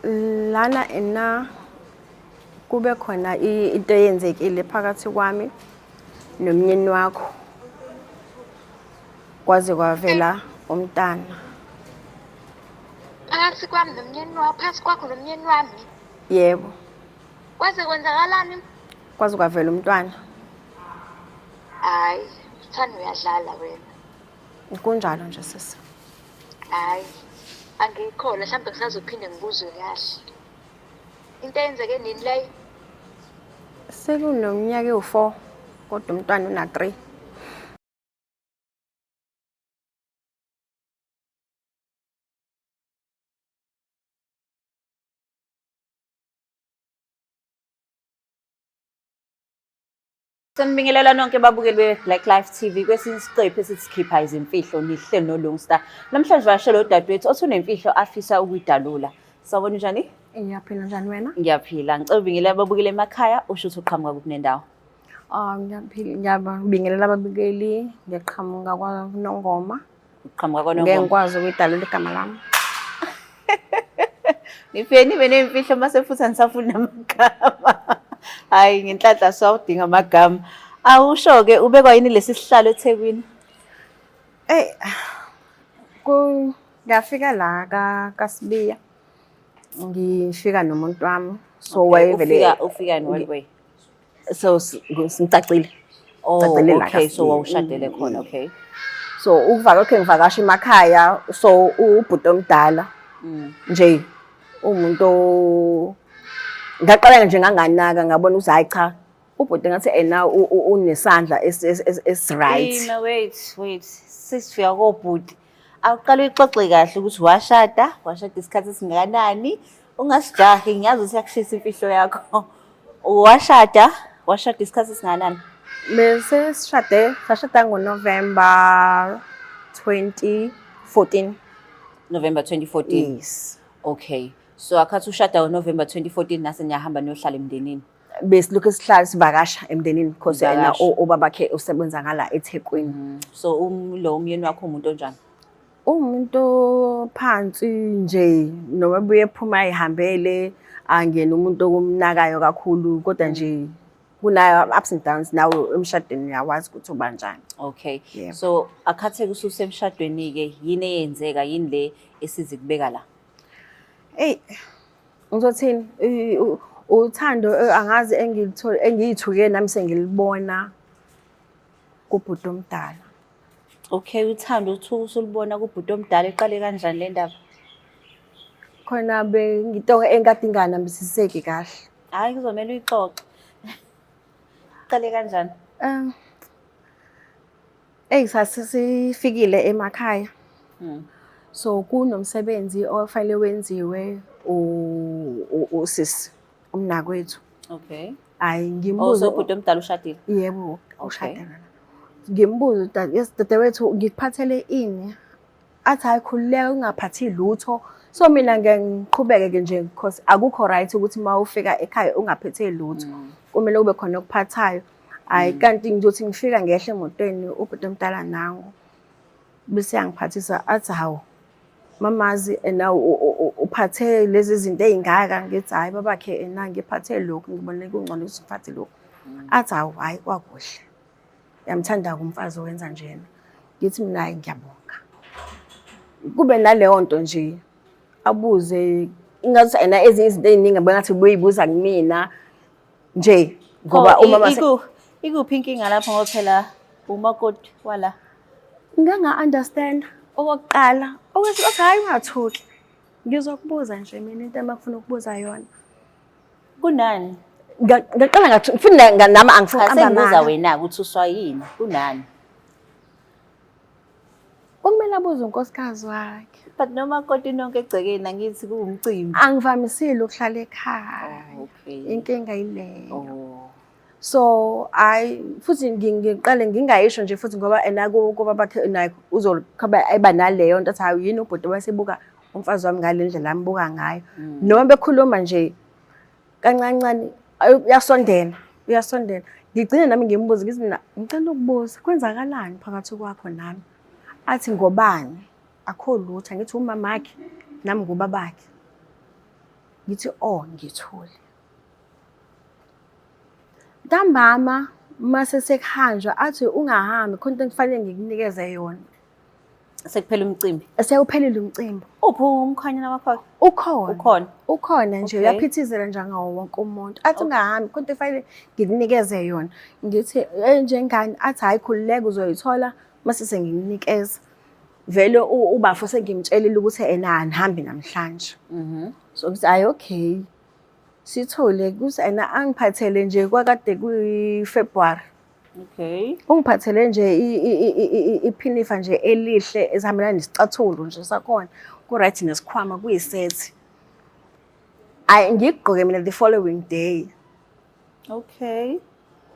Lana ena kube khona into eyenzekile phakathi kwami nomnyeni wakho. Kwaze kwavela umntana. Phakathi kwami nomnyeni wakho, phakathi kwakho nomnyeni wami. Yebo. Kwaze kwenzakalani? Kwaze kwavela umntwana. Hayi, uthanda uyadlala wena. Kunjalo nje sisi. Hayi, angikholwa mhlawumbe ngisazophinde ngibuzwe kahle. Into eyenzeke nini leyo? Sekunominyaka ewu-4 kodwa umntwana una-3. Sanibingelela nonke babukeli be-Black Life TV kwesinye isiqephu esithi sikhipha izimfihlo nihle noLungsta. Namhlanje vashele udadewethu othi unemfihlo afisa ukuyidalula. Sawubona njani? Ngiyaphila njani wena? Ngiyaphila. Ngicela ubingelela ababukeli emakhaya usho ukuthi uqhamuka kuphi nendawo. Ah, ngiyaphila ngiyabingelela ababukeli ngiyaqhamuka kwaNongoma. Uqhamuka Ngeke kwaNongoma. ngikwazi ukuyidalula igama lami. Nifike nibe ney'mfihlo mase futhi anisafuni namagama. Hhayi ngenhlanhla siwawudinga amagama. Awusho-ke ubekwa yini lesi sihlalo eThekwini? Eyi, ku ngafika la ka kaSibiya. Ngifika nomuntu wami. So Okay, wayevele ufika ufika in what way? So ngicacile. Oh, Ngicacile la okay, so kaSibiya. wawushadele khona, okay. So ukuvaka ngivakasha emakhaya so ubhuti omdala nje umuntu ngaqala nje nganganaka ngabona ukuthi hayi cha ubhuti ngathi ena unesandla esi-right. Ima, wait, wait. Sesifika kobhuti. Awuqale uyixoxe kahle ukuthi washada, washada isikhathi esingakanani. Ungasijahi, ngiyazi ukuthi iyakushisa imfihlo yakho. Washada, washada isikhathi esingakanani? Bese sishade, sashada ngoNovember 2014. November 2014. Yes. Okay. So akhathi ushada ngoNovember 2014 nase niyahamba niyohlala emndenini. Besilokhu sihlala sivakasha emndenini because yena Nivakasha. Ubabakhe usebenza ngala eThekwini. So lo umyeni wakho umuntu onjani? Uwumuntu phansi nje noma ebuye ephuma ayihambele angena umuntu okumnakayo kakhulu kodwa nje kunayo ups and downs nawe emshadweni uyawazi ukuthi uba njani. Okay. Yebo. So akhatheke ususemshadweni ke yini eyenzeka yini le esize kubeka la? Eyi, ngizothini uthando angazi engilithole engiyithuke nami sengilibona kubhuti omdala. Okay, uthando uthuka usulubona kubhuti omdala iqale kanjani le ndaba? Khona bengito engikade inganambisiseki kahle. Hayi kuzomela uyixoxe. Iqale kanjani? Eyi sasifikile emakhaya. So kunomsebenzi ofanele wenziwe usisi umnakwethu. Okay. Hayi Oh, ngimbuze so ubhuti omdala ushadile? Yebo, Okay. ushadile. Ngimbuze yes dadewethu ngikuphathele ini? Athi hayi khululeka ungaphathi lutho. So mina ngeke ngiqhubeke ke nje because akukho right ukuthi uma ufika ekhaya ungaphethe lutho. Kumele kube khona okuphathayo. Hayi kanti ngizothi ngifika ngehle emotweni ubhuti omdala nangu. Bese yangiphathisa athi hawu mamazi ena uphathe lezi zinto ey'ngaka ngithi hhayi babakhe ena ngiphathe lokhu ngibone kungcono ukuthi ngiphathe lokhu. Athi hawu hhayi kwakuhle. Uyamthanda-ke umfazi owenza njena. Ngithi mina hhayi ngiyabonga. Kube naleyo nto nje abuze ngathi ena ezinye izinto ey'ningi bengathi ubuyibuza kumina nje ngoba Pho, umama ikuphi inkinga lapho ngoba phela umakoti wala? Nganga-understand okokuqala okwesibili hhayi ungathuki ngizokubuza nje mina into emafuna ukubuza yona. Kunani? Ngaqala ngathi futhi nami angifuni Cha, ukuqamba sengibuza amanga. wena ukuthi uswa yini? Kunani? Kumele abuze unkosikazi wakhe. But nomakoti nonke egcekeni angithi kuwumcimbi. Angivamisile ukuhlala ekhaya. Oh, okay. Inkinga yileyo. Oh. So hayi futhi ngiqale ngingayisho nje futhi ngoba ena kuba bakhe naye uzokhaba eba naleyo nto athi hayi yini ubhuti wasebuka umfazi wami ngale ndlela ambuka ngayo. Noma bekhuluma nje kancane kancane uyasondela, uyasondela. Ngigcine nami ngimbuza ngithi mina ngicela ukubuza kwenzakalani phakathi kwakho nami? Athi ngobani? Akho lutho angithi umamakhe nami ngubabakhe. Ngithi oh ngithule. Ntambama mase sekuhanjwa athi ungahambi khona into engifanele ngikunikeze yona. Sekuphela umcimbi. Sewuphelile umcimbi. Uphi umkhwanyana wakho? Ukhona. Ukhona. Ukhona nje Okay. uyaphithizela njengawo wonke umuntu. Athi ungahambi khona into efanele ngikunikeze yona. Ngithi njengani athi hhayi khululeka uzoyithola mase sengikunikeza. Vele ubafo sengimtshelile ukuthi ena anihambi namhlanje. So ngithi hhayi okay. Sithole kuthi ena angiphathele nje kwakade kuyi-February. Okay. Ungiphathele nje iphinifa nje elihle ezihambelana nesicathulo nje sakhona. Ku-right nesikhwama kuyisethi. Ayi ngigqoke mina the following day. Okay.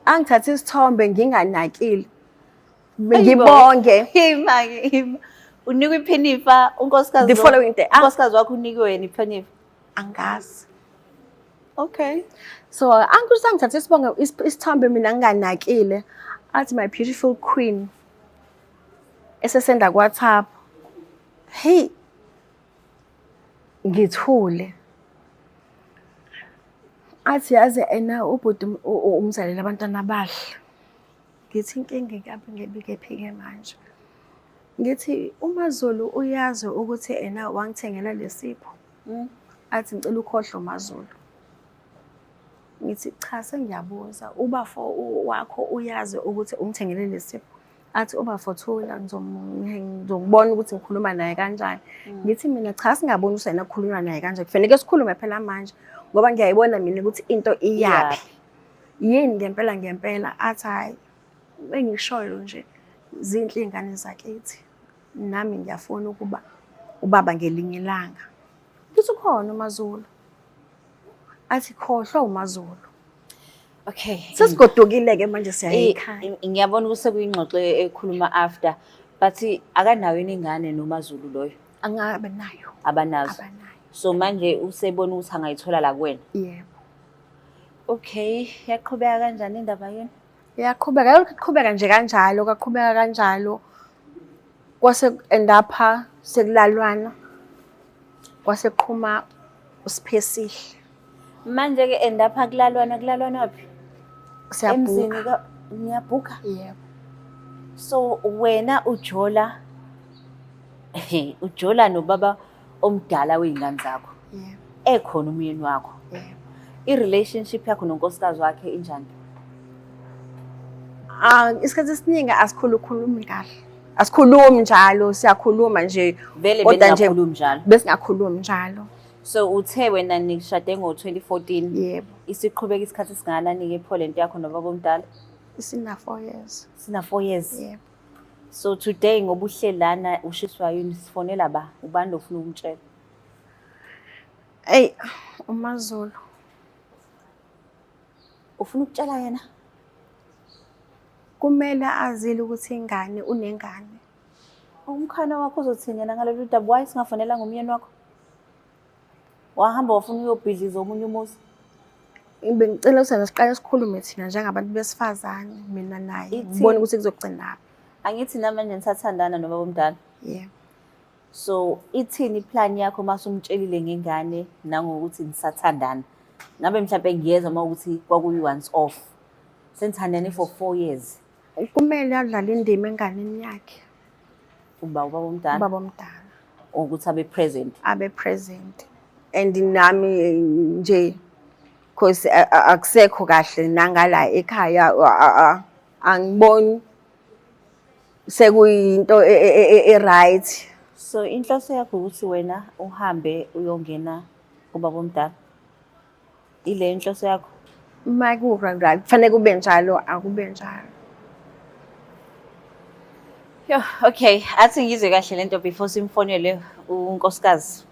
Angithathe isithombe nginganakile. Ngibonge. Ima-ke ima. Unikwa iphinifa unkosikazi. The following day. Ah. Unkosikazi wakho unikwe wena iphinifa. Angazi. Okay. So angithi angithathe isibonge isithombe mina nginganakile. Athi my beautiful queen. Esesenda ku WhatsApp. Hey. Ngithule. Athi yazi ena ubhuti umzalela abantwana abahle. Ngithi inkinga ingabe ngebikephi-ke manje. Ngithi uMaZulu uyazi ukuthi ena wangithengela lesipho. Athi ngicela ukhohlwe uMaZulu. Ngithi cha sengiyabuza ubafo wakho uyazi ukuthi ungithengele lesipho. Athi ubafo thula ngizokubona ukuthi ngikhuluma naye kanjani. Ngithi mina cha singaboni ukuthi yena kukhulunywa naye kanjani. Kufanele sikhulume phela manje ngoba ngiyayibona mina ukuthi into iyaphi. Yini ngempela ngempela athi hhayi engikushoyo nje zinhle iy'ngane zakithi. Nami ngiyafuna ukuba ubaba ngelinye ilanga. Ngithi ukhona uMaZulu. Athi khohlwa uMaZulu. Okay. Sesigodukile-ke manje siya ekhaya. Ngiyabona ukuthi sekuyingxoxo ekhuluma after but akanayo yini ingane noMaZulu loyo? Angabe nayo. Abanazo. Abanayo. So manje usebona ukuthi angayithola la kuwena. Yebo. Okay, yaqhubeka kanjani indaba yenu? Iyaqhubeka, yalokhu iqhubeka nje kanjalo, kaqhubeka kanjalo. Kwase endapha sekulalwana. Kwase qhuma uSiphesihle. Manje ke endapha kulalwana kulalwana phi? Siyabhuka. Emzini ka niyabhuka. Yebo. So wena ujola ujola nobaba omdala wey'ngane zakho. Yebo. Ekhona umyeni wakho. Yebo. I-relationship yakho nonkosikazi wakhe injani? Ah, isikhathi esiningi asikhulukhulumi kahle. Asikhulumi njalo, siyakhuluma nje. Vele Kodwa nje beningakhulumi njalo. Besingakhulumi njalo. So uthe wena nishade ngo-2014. Yebo. Isiqhubeka isikhathi esingakanani-ke pho lento yakho nobaba omdala? Isina 4 years. Sina 4 years. Yebo. So today ngoba uhleli lana ushiswa yini sifonela ba? Ubani lo ufuna ukumtshela? Ey, uMaZulu. Ufuna ukutshela yena? Kumele azile ukuthi ingane unengane. Umkhana wakho uzothini yena ngalolu daba? Why singafonelanga umyeni wakho? Wahamba wafuna uyobhidliza omunye umuzi. Bengicela ukuthi siqale sikhulume thina njengabantu besifazane mina naye. Ithi- Ngibone ukuthi kuzogcinaphi. Angithi namanje nisathandana nobaba omdala. Yebo. So ithini iplan yakho mase umtshelile ngengane nangokuthi nisathandana? Ngabe mhlambe ngiyezwa uma ukuthi kwakuyi once off. Senithandane for 4 years. Kumele adlale indima enganeni yakhe. Uba ubaba omdala Ubaba omdala. ukuthi abe present. Abe present. And nami nje because akusekho kahle nangala ekhaya angiboni sekuyinto e-right. So inhloso yakho ukuthi wena uhambe uyongena kubaba omdala. Ile inhloso yakho? Uma ku-right kufanele kube njalo, akube njalo. Yo, okay, athi ngizwe kahle lento before simfonele unkosikazi.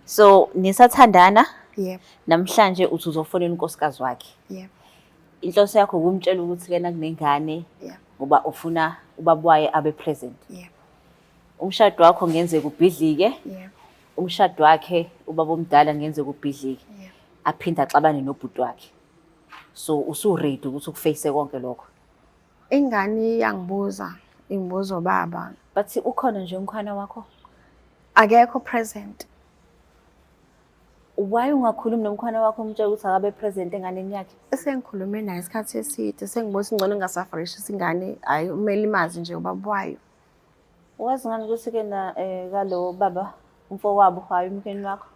So nisathandana Yebo, namhlanje uthi uzofonela unkosikazi wakhe. yebo, Inhloso yakho ukumtshela ukuthi kena kunengane yebo, ngoba ufuna ubaba waye abe present. yebo, Umshado wakho ngenzeka ubhidlike, yebo, umshado wakhe ubaba omdala ngenzeka ubhidlike. yebo. Aphinde axabane nobhuti wakhe. So usu ready ukuthi ukuface konke lokho. Ingane iyangibuza, ingibuza ubaba. But ukhona nje umkhwana wakho? Akekho present. Why ungakhulumi nomkhwana wakho umtshela ukuthi akabe present enganeni yakhe? Sengikhulume naye isikhathi eside, sengibona ukuthi ngcono ngingasafreshisi ingane, hhayi kumele imazi nje ubaba wayo. Wazi ngani ukuthi-ke na kalo baba umfowabo hhayi umyeni wakho?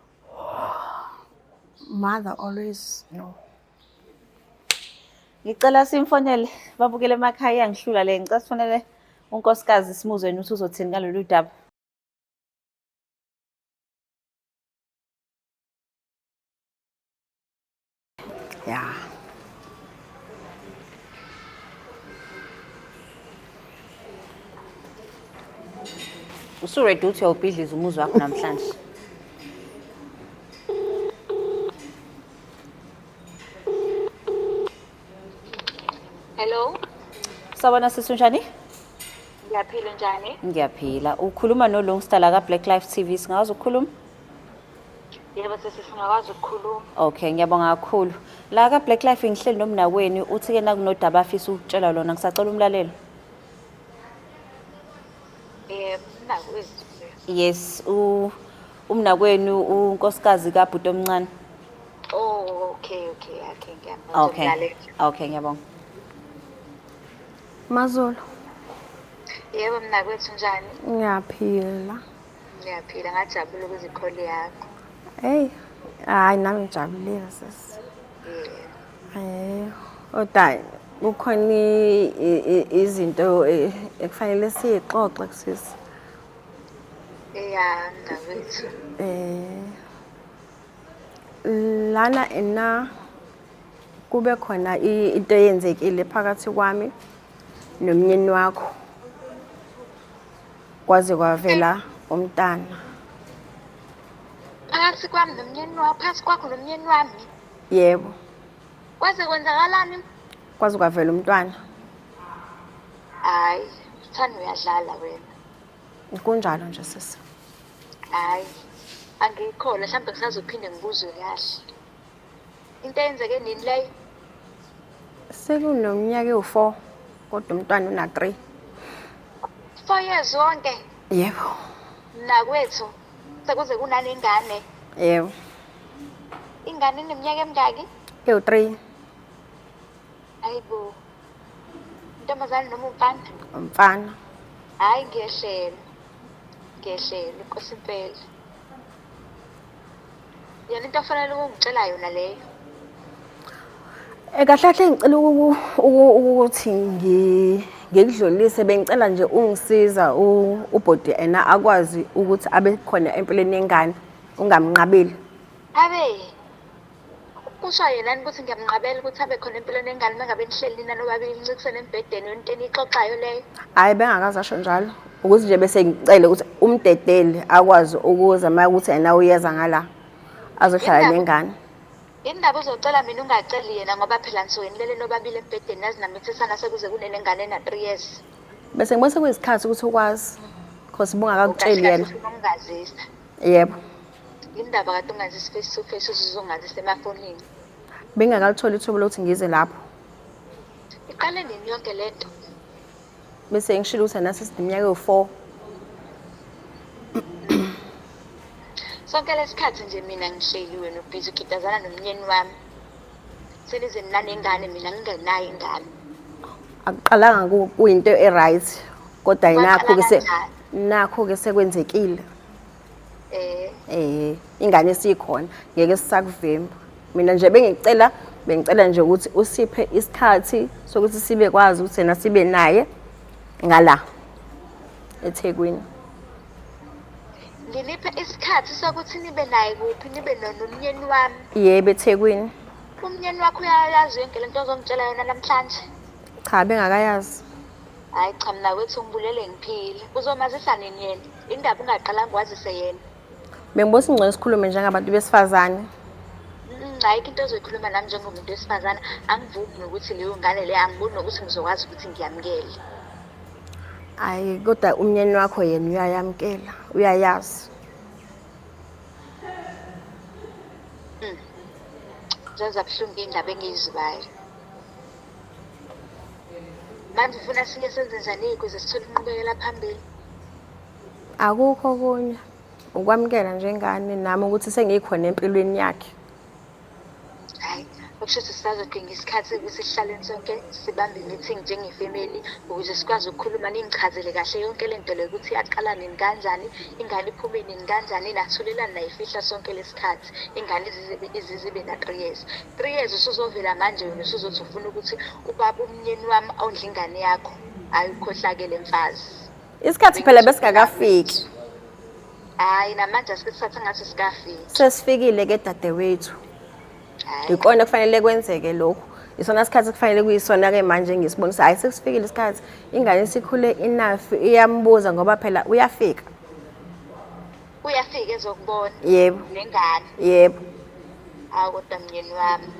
Mother always no. Ngicela simfonele babukele emakhaya, iyangihlula le. Ngicela sifonele unkosikazi simuzwe yena ukuthi uzothini ngalolu daba. Ya. Usu-ready ukuthi uyawubhidliza umuzi wakho namhlanje? Hello, Sawubona sisi, unjani? Ngiyaphila, njani? Ngiyaphila. Ukhuluma noLungsta la ka-Black Life TV, singakwazi ukukhuluma? Yebo sisi, singakwazi ukukhuluma. Okay, ngiyabonga kakhulu. La ka-Black Life ngihleli nomnaweni, uthi-ke nakunodaba afisa ukutshela lona, ngisacela umlalelo. Mnakwethu. Yes, umnakwenu unkosikazi kabhuti omncane. Oh, okay, okay, okay, ngiyabonga. Okay. Okay, ngiyabonga. MaZulu. Yebo mnakwethu, njani? Ngiyaphila. Ngiyaphila, ngajabula ukuzikholi yakho. Hey, hayi nami ngijabulile sisi. Yebo. Kodwa kukhona izinto ekufanele siyixoxe kusisi. Ya, mnakwethu. Lana ena kube khona into eyenzekile phakathi kwami nomnyeni wakho. Kwaze kwavela umntana. Phakathi kwami nomnyeni wakho, phakathi kwakho nomnyeni wami? Yebo. Kwaze kwenzakalani? Kwaze kwavela umntwana. Hayi, uthanda uyadlala wena. Kunjalo nje sisi. Hayi, angikholwa, mhlawumbe ngisazophinde ngibuzwe kahle. Into eyenzeke nini leyo? Sekunominyaka ewu-4 kodwa umntwana una-3. 4 years wonke? Yebo. Mnakwethu, sekuze kunanengane? Yebo. Ingane ineminyaka emingaki? Ewu-3. Hayibo. Intombazane noma umfana? Umfana. Hayi, ngiyehlelwa. Ngiyehlelwa, inkosi impela. Yona into ofanele ukungitshela yona leyo. Kahle kahle ngicela ukuthi ngikudlulise, bengicela nje ungisiza ubhodi ena akwazi ukuthi abe khona empilweni yengane, ungamnqabeli. Abe kusho yena ukuthi ngiyamnqabela ukuthi abe khona empilweni yengane uma ngabe nihleli nina nobabili nincikisene embhedeni yonke into eniyixoxayo leyo. Hhayi, bengakaze asho njalo. Ukuthi nje bese ngicele ukuthi umdedele akwazi ukuza uma ukuthi yena uyeza ngala azohlala nengane. Indaba uzocela mina ungaceli yena ngoba phela nisuke nilele nobabili embhedeni nazi namithisana sekuze kunenengane ena-3 years. Bese ngibona sekuyisikhathi ukuthi ukwazi because bungakakutsheli yena. Ufuna ukungazisa. Yebo. Indaba kade ungazisi face to face uzongazisa emafonini. Bengingakalitholi ithuba lokuthi ngize lapho. Iqale nini yonke lento? Bese ngishilo ukuthi nasi sineminyaka ewu-4. Sonke lesikhathi nje mina ngihleli wena ubhizi ugidazana nomnyeni wami. Senize ninanengane mina ngingenayo ingane. Akuqalanga kuyinto e-right kodwa Kwaqala nakho-ke sekwenzekile. Ingane isikhona ngeke sisakuvimba. Mina nje bengicela nje ukuthi usiphe isikhathi sokuthi sibe kwazi ukuthi yena sibe naye ngala eThekwini. Nginiphe isikhathi sokuthi nibe naye kuphi, nibe nomnyeni wami? Yebo, eThekwini. Umnyeni wakho uyayazi yonke lento ozongitshela yona namhlanje? Cha, bengakayazi. Hayi cha, mina wethu ngibulele ngiphile. Uzomazisa nini yena? Indaba ungaqalanga wazise yena. Bengibona singcono sikhulume njengabantu besifazane. Ayikho into ozoyikhuluma nami njengomuntu wesifazane. Angivumi nokuthi leyo ngane leyo, angiboni nokuthi ngizokwazi ukuthi ngiyamukele. Hayi, kodwa umnyeni wakho yena uyayamkela, uyayazi. Zenza buhlungu indaba engiyizwayo. Manje ufuna sike senze njani ukuze sithole inqubekela phambili? Akukho okunye. Ukwamukela nje ingane nami ukuthi sengikhona empilweni yakhe. Hhayi, okusho ukuthi sisazodinga isikhathi ukuthi sihlaleni sonke sibambe i-meeting njengefamily ukuze sikwazi ukukhuluma ningichazele kahle yonke le nto le ukuthi yaqala nini kanjani, ingane iphume nini kanjani, nathulelani nayifihla sonke lesikhathi. Ingane izize ibe na-3 years. 3 years usuzovela manje wena usuzothi ufuna ukuthi ubaba umnyeni wami ondle ingane yakho. Hhayi ukhohlakele mfazi. Isikhathi phela besingakafiki. Hhayi namanje asikuthatha ngathi sikafiki. Sesifikile ke dadewethu. Ikona kufanele kwenzeke lokhu. Isona sikhathi kufanele kuyisona ke manje ngisibonisa hayi sesifikile isikhathi ingane isikhule enough iyambuza ngoba phela uyafika. Uyafika ezokubona. Yebo. Nengane. Yebo. Hawu kodwa mnyeni wami.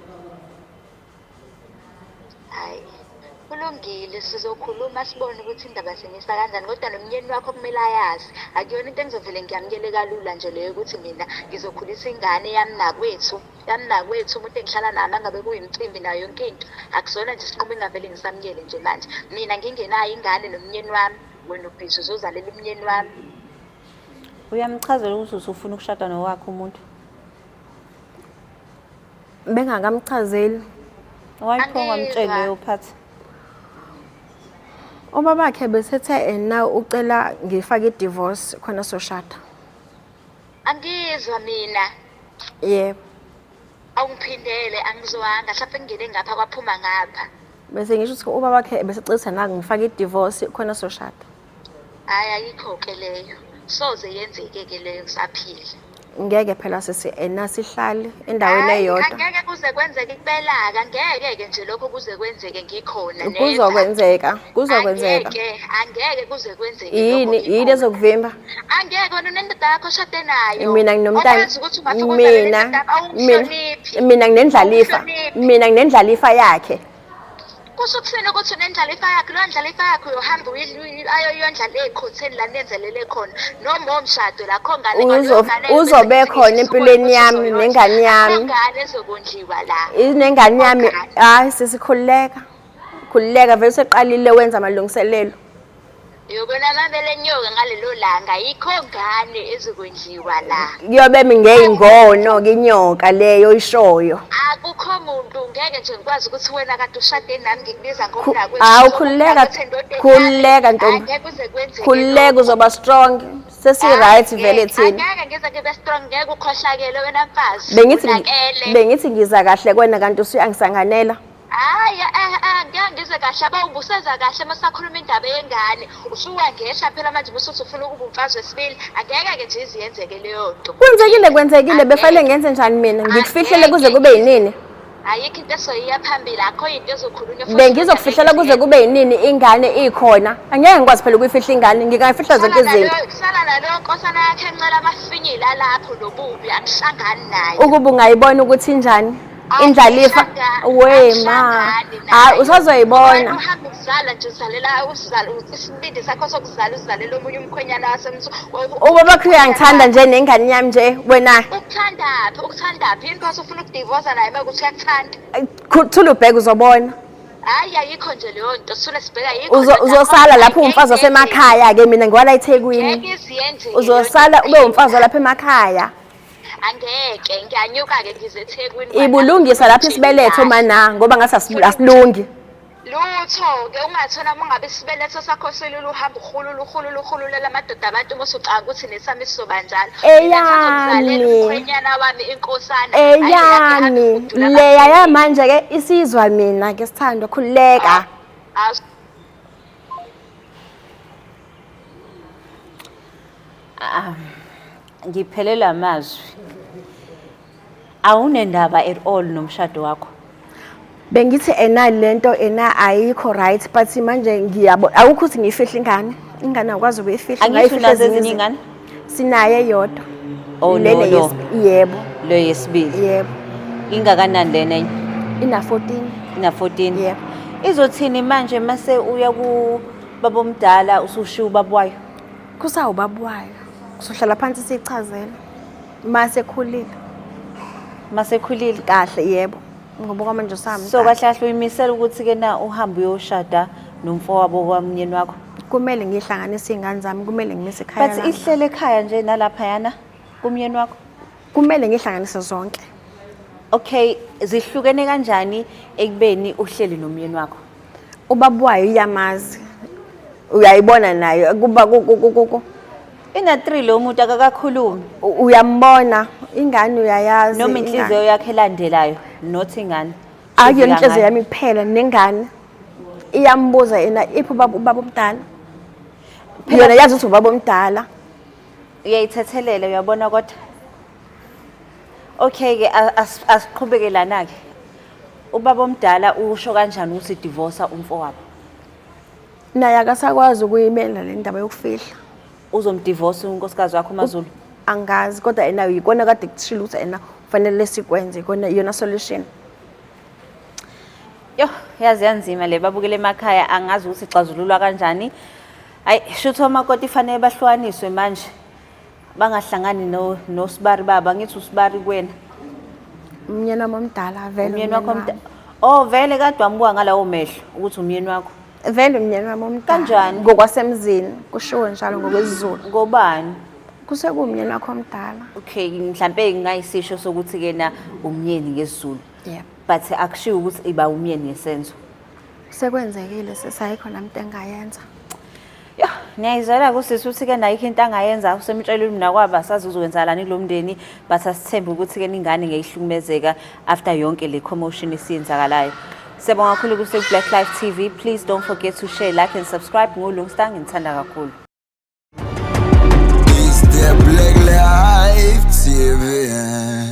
Hayi. Kulungile sizokhuluma sibone ukuthi indaba sinisa kanjani kodwa nomnyeni wakho kumele ayazi. Akuyona into engizovele ngiyamukele kalula nje leyo ukuthi mina ngizokhulisa ingane yami nakwethu. Yami nakwethu umuntu engihlala naye mangabe kuyimicimbi nayo yonke into. Akusona nje isinqumo engavele ngisamukele nje manje. Mina ngingenayo ingane nomnyeni wami, wena ubhizi uzozalela umnyeni wami. Uyamchazela ukuthi usufuna ukushada nowakhe umuntu? Bengakamchazeli. Why pho ungamtsheli leyo part? Ubabakhe besethe ena ucela ngifake i-divorce khona soshada. Angizwa mina. Yebo. Awungiphindele angizwanga mhlawumbe ngingene ngapha kwaphuma ngapha. Bese ngisho ukuthi ubabakhe besecela na ngifake i-divorce khona soshada. Hhayi ayikho ke leyo. Soze yenzeke ke leyo ngisaphila. Ngeke phela sisi ena sihlale endaweni eyodwa. Angeke kuze kwenzeke kubelaka, ngeke ke nje lokho kuze kwenzeke ngikhona. Kuzokwenzeka, kuzokwenzeka. Angeke, angeke kuze kwenzeke. Yini, yini ezokuvimba? Angeke wena unendoda yakho oshade nayo. Mina nginomntana. Mina mina nginendlalifa. Mina nginendlalifa yakhe. Kusho ukuthini ukuthi unendlalifa yakhe? Leyo ndlalifa yakhe uyohamba ayoyondla le ekhotheni la nenzelele khona noma omshado la kho ngane uzobe khona empilweni yami nengane yami. Ngane ezokondliwa la. Inengane yami hayi sisikhululeka. Khululeka vele useqalile wenza amalungiselelo. Uyobona amabele enyoka ngalelo langa ayikho ngane ezokondliwa la. Kuyobe mingeyingono ke inyoka leyo oyishoyo. Akukho muntu ngeke nje ngikwazi ukuthi wena kade ushade nami ngikubiza ngomnakwethu. Hawu khululeka, khululeka ntombi. Khululeka uzoba strong. Sesi right vele thina. Angeke ngize ngibe strong ngeke ukhohlakele wena mfazi. Bengithi ngiza kahle kwena kanti usuyangisanganela. Hayi ngeke ngizwe kahle abawubuseza kahle masakhuluma indaba yengane usuwangehla phela manje usuthi ufuna ukuba umfazi wesibili angeke ke nje iziyenzeke leyo nto. Kwenzekile kwenzekile befanele ngenze njani mina ngikufihlele kuze kube yinini? Ayikho into esoyiya phambili akho into ezokhulunywa futhi. Bengizokufihlela kuze kube yinini ingane ikhona angeke ngikwazi phela ukuyifihla ingane ngingayifihla zonke izinto. Sala naloyo nkosana yakhe encela amafinyila lapho nobubi angihlangani naye. Ukuba ungayibona ukuthi injani. Indlalifa we ma hayi usazoyibona. Uhamba ukuzala nje uzalela uzala isibindi sakho sokuzala uzalela omunye umkhwenyana wasemsu. Ubabakho uyangithanda nje nengane yami nje wena. Ukuthandaphi ukuthandaphi yini phase ufuna ukudivorce naye mekuthi uyakuthanda. Thula ubheke uzobona. Hayi ayikho nje leyo nto sule sibheka yikho. Uzosala lapho umfazi wasemakhaya ke mina ngiwala eThekwini. Uzosala ube umfazi walapha emakhaya. Angeke ngiyanyuka ke ngize eThekwini. Ibulungisa lapha isibeletho mana ngoba ngathi asilungi. Lutho ke ungathona uma ngabe isibeletho sakho silula uhamba uhulula uhulula uhululela amadoda abantu uma usucanga ukuthi nesami sizoba njalo. Eyami. Umkhwenyana wami inkosana. Eyami. Leya yamanje ke isizwa mina ke sithandwa khululeka. Ngiphelelwa amazwi. Awunendaba at all nomshado wakho. Bengithi ena lento ena ayikho right but manje ngiyabo awukho ukuthi ngiyifihle ingane. Ingane awukwazi ukuyifihla. Angisho unazo ezinye ingane? Sinaye eyodwa. Oh no no. Yebo. Lo yesibili. Yebo. Ingakanani lena enye? Ina 14. Ina 14. Yebo. Izothini manje mase uya ku babomdala usushiya ubaba wayo? Kusawubaba wayo. Kusohlala phansi sichazele. Mase khulile. Mase khulile kahle yebo. Ngoba kwamanje usamdala. So kahle kahle uyimisela ukuthi ke na uhambe uyoshada nomfowabo kwamnyeni wakho. Kumele ngihlanganise izingane zami, kumele ngimise ekhaya. But ihlele ekhaya nje nalapha yana. Kumyeni wakho? Kumele ngihlanganise zonke. Okay, zihlukene kanjani ekubeni uhleli nomyeni wakho? Ubaba wayo uyamazi. Uyayibona naye kuba ku Ina 3 lo muntu akakakhulumi. Uyambona ingane, uyayazi. Noma inhliziyo yakhe elandelayo, not ingane. Akuyona inhliziyo yami kuphela, nengane iyambuza yena, iphi ubaba omdala. Yona yazi ukuthi ubaba omdala. Uyayithethelela, uyabona kodwa. Okay ke, asiqhubeke lana ke. Ubaba omdala usho kanjani ukuthi divorce umfowabo? Naye akasakwazi ukuyimela le ndaba yokufihla. Uzomdivorce unkosikazi wakho uMaZulu? Angazi, kodwa yena yikona kade kuthile ukuthi yena kufanele sikwenze, ikona iyona solution. Yo, yazi yanzima le, babukele emakhaya, angazi ukuthi ixazululwa kanjani. Hayi, shutho omakoti fanele bahlukaniswe manje. Bangahlangani no nosibari baba, ngithi usibari kuwena. Umyeni wami omdala vele. Umyeni wakho omdala. Oh, vele kade wambuka ngalawo mehlo ukuthi umyeni wakho. Vele umyeni wami omdala. Kanjani? Ngokwasemzini, kushiwo njalo ngokwesiZulu. Ngobani? Kusekuwumyeni wakho omdala. Okay, mhlambe ngingayisisho sokuthi ke na umyeni ngesiZulu. Yeah. But akushiwo ukuthi iba umyeni ngesenzo. Sekwenzekile, sesayikho nami into engayenza. Yo, niyayizwela kusisi ukuthi ke nayikho into angayenza, usemtshelile umnakwabo, asazi uzokwenzakalani kulo mndeni, but asithembe ukuthi ke ingane ngeyihlukumezeka after yonke le commotion esiyenzakalayo. Siyabonga kakhulu kuse Black Life TV. Please don't forget to share, like and subscribe. NguLungstar, ngithanda kakhulu. It's the Black Life TV.